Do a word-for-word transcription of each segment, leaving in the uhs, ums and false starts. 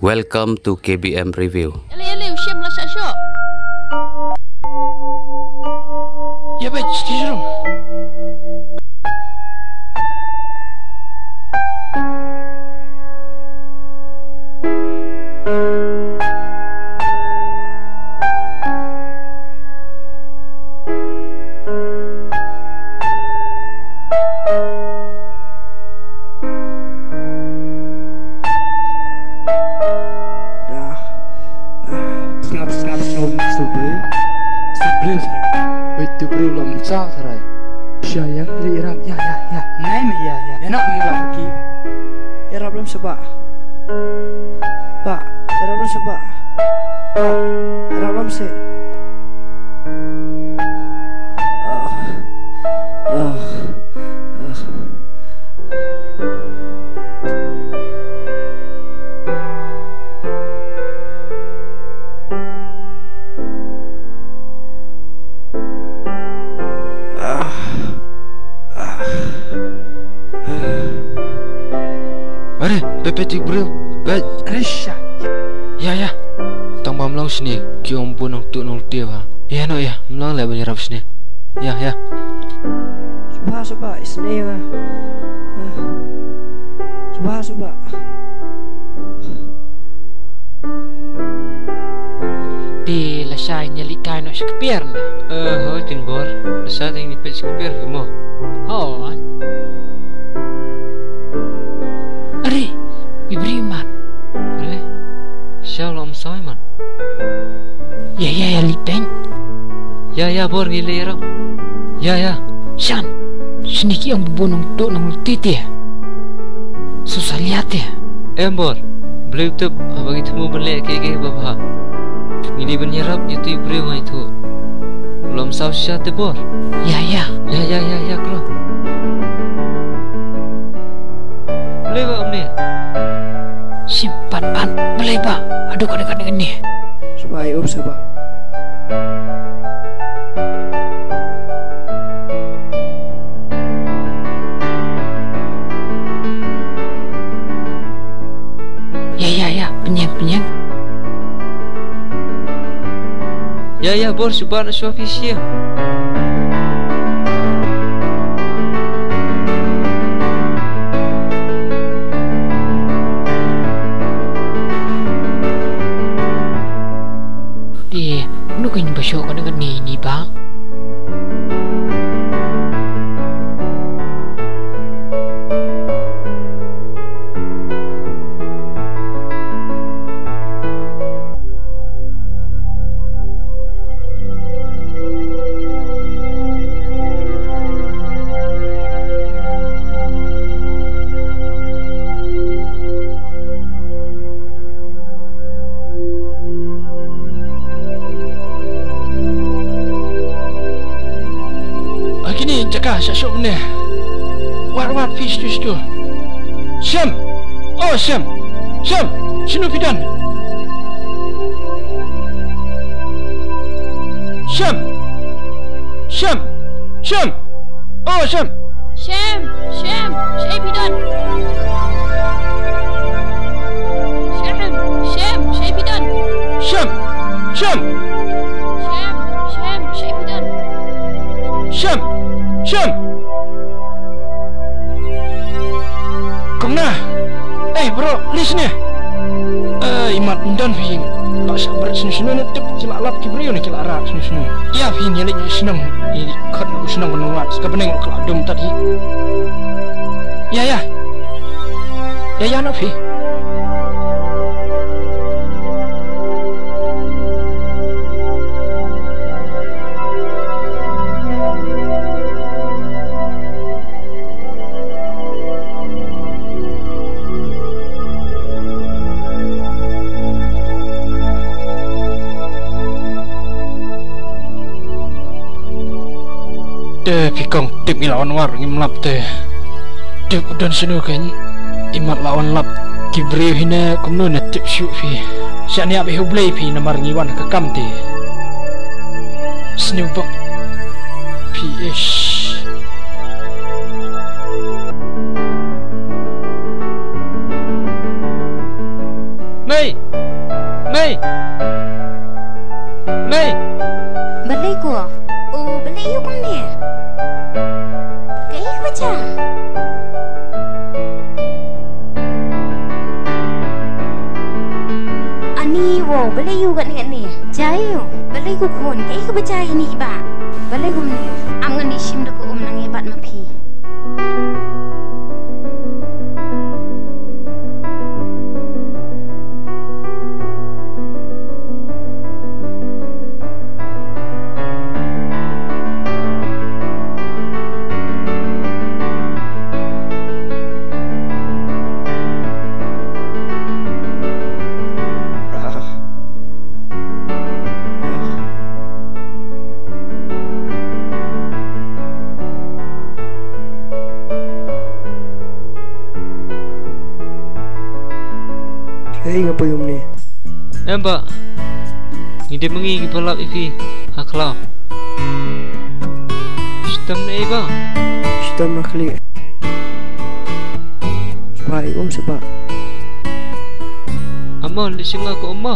Welcome to K B M Review. Ele, ele, u Shem la shah shoh. Ïa, bad, shisha. Sngap, sngap, sngap, sngap, sngap. Wait, tu briew lam sa sarai. Sha yang li ram, ya, ya, ya. Nai me, ya, ya. Ya nak me la ki. Ïarap lem seh, Bah. Bah, ïarap lem seh, Bah. Bah, ïarap lem seh. Ah, ah, ah. Are, peit, peit, tu briew. Peit. Are, sha. Ïa, ïa. Tang ba ym long sniew, ki ong bun nongtuh nongluti ba. Ïa, noh, ïa, ym long leh ban ïarap sniew. Ïa, ïa. Sngewbha, sngewbha, isniew ba. Sngewbha, sngewbha. Te lashai ngi ïaleit kai noh sha kper ne? Eh, hooid, Tin Bor. Lashai te ngi peit sha kper hi mo. Hooid. Are, i briew mat. Are, sha la ym saw mat. Ïa, ïa, ïa, leit peit. Ïa, ïa, Bor, ngi leit ïarap. Ïa, ïa. Shan. Shane ki ong ba bun nongtuh nongluti te. Susalia te. Em Bor, Blei u tip haba ngi thmu ban leh kiei kiei ba bha. Ngi dei ban ïarap ïa utu u briew nga ïathuh. U la ym saw shisha te Bor. Ïa, ïa. Ïa, ïa, ïa, ïa, kloi. Blei ba ym ne. Shim pat pat. Blei ba. Haduh katne katne ne. Sngewbha ïa u sngewbha. Ïa, ïa, ïa, pynïeng, pynïeng. Ïa, ïa, Bor, shu bat na shuwa phi sha. Te, mano kein ba shoh katne katne ni ba? Ha kine jaka sha shuh mynne. Wat, wat, phi shu, shu. Shem. Oh, Shem. Shem. Shano phi don? Shem. Shem. Shem. Oh, Shem. Shem, Shem, shaei phi don? Shem, Shem, shaei phi don? Shem, Shem. Shem, Shem, shaei phi don? Shem, Shem. Kong Na. Eh, bro, lei shane. Eh, imat ym don phi. La shah bret shano shano ne tip ki la lap ki briew ne ki la rah shano shano. Ïa phi, ngi leit shnong. Ngi khot na u shnong ban wad. Ka bneng ka la dum tad hi. Ïa, ïa. Ïa, ïa, na phi. Te phi kong, tip ngi la wan war ngim lap te. Tip u don shano kein, imat la wan lap ki briew hi ne kumno ne tip shuh phi. Shaniah bha U Blei phi namar ngi wan ka kam te. Sniew bok phi ish. Mei! Mei! Mei! Balei ko? O, balei ïa kumne? Kaei kaba jia? Ani, wow, balei ïa u katne katne? Jia ïa u. Balei ko khun? Kaei kaba jia ïa ini i bah? Balei kumne? Am ngan ïashim da ka um nangne bad ma phi. Hei, nga poi kumne. Em bah. Ngi dei ma ngi kiba lap ïa phi ha khlaw. Shitom na ei bah? Shitom na khlieh. Shu bah ïa ka um seh bah. Amo, leit shim nga ka um mo.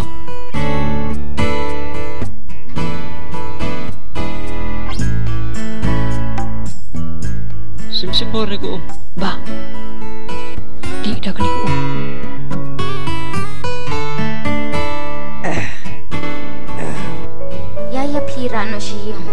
Shim shim bor ïa ka um. Bah. Dih da kane ka um. Ïa, ïa phi rah noh sha ïing.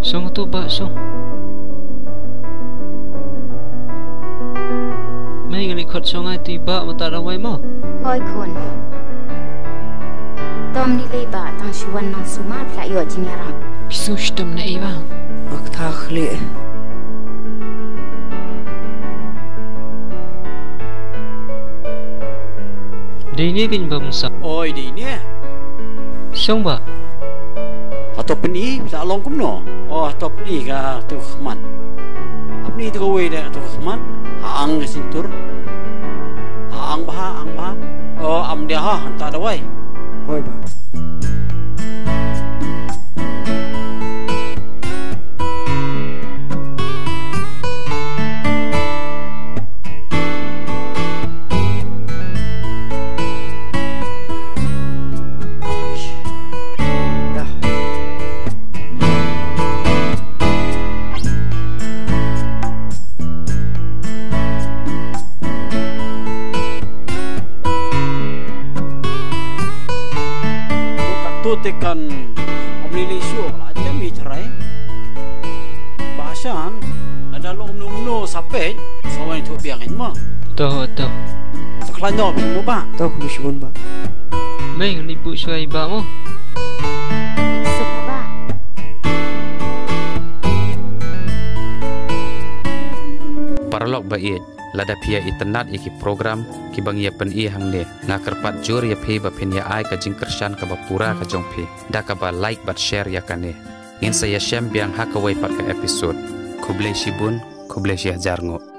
Shong tu bah, shong. Mei, ngan ïa khot shong ai tu i bah, mynta da wai mo. Hooid khun. Tom ni lei bah, tang shu wan nang sumar phi la ïoh jingïarap. Phi shu shitom na ei bah? Nga kata khlieh. Dei ne kein bah Mungsa? Oi, dei ne. Shong bah. Hato pyni phi la long kumno? Oh, hato pyni ka tu ka khmat. Pyni tu kawei de tu ka khmat. Ha ang ka sintur. Ha ang bha, ang bha. Oh, am dia ha, hanta dawai. Hoi bah. Katto te kan ym lei lei shuh la jem i tharai. Ba shan lada long kumno kumno sa peit sa wan ïathuh biang ïa mo. To, to. To khlaiñ noh mo bah. To, khublei shibun bah. Mei, ngan ïa buh shuwa ïa i bah mo. Suk bah. Paralok ba ïeit, lada phi ïa itynnad ïa ki program kiba ngi ïa pyni hangne, nga kyrpad jur ïa phi ba phin ïa ai ka jingkyrshan kaba pura ka jong phi da kaba like bad share ïa kane. Ngin sa ïashem biang ha kawei pat ka episode. Khublei shibun, khublei shihajar nguh.